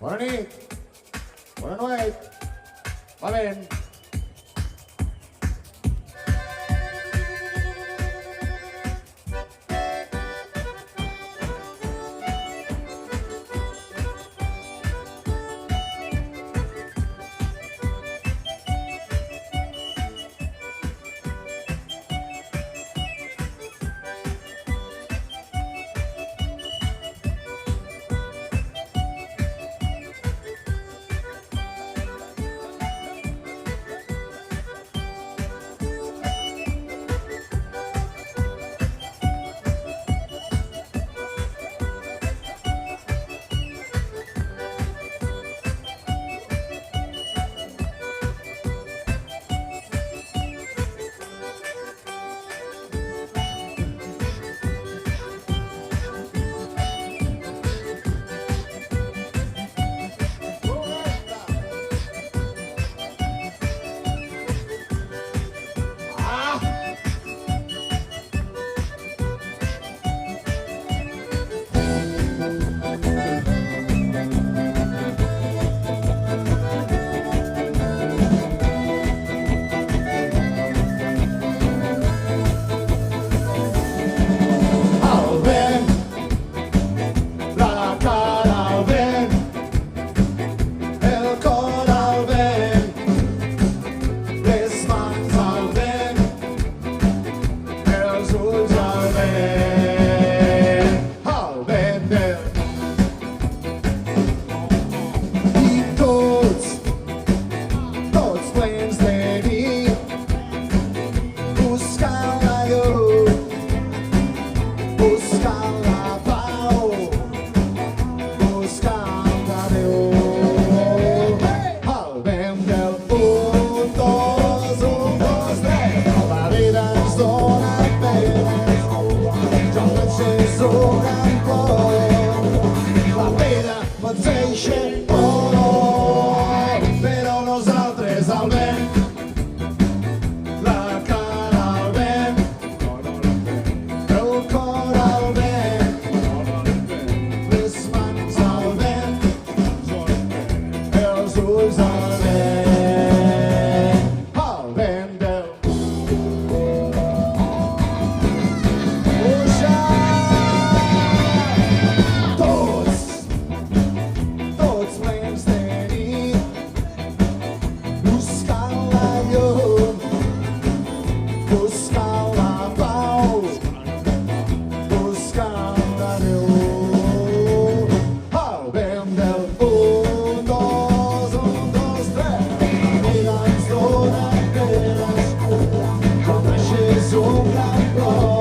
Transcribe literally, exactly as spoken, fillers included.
Bona nit. Bona nueit. Va ben. Al vent, la cara al vent, el còr al vent, les mans al vent, els ulls al vent, al vent del... I tots, tots plens de nit, buscant la llum, buscant la pau, buscant la veu. Al vent del un, dos, un, dos, tres. La vida ens dona penes, ja no és un gran cor. La vida pot ser així, oh, però nosaltres al vent. La cara al vent, el cor al vent, les mans al vent, els ulls al vent, al vent del... Tots, tots plens de nit, buscant la llum, buscant la pau, buscant la llum. Al vent del un, dos, un, dos, tres. La vida ens dona penes, ja no és un gran cor.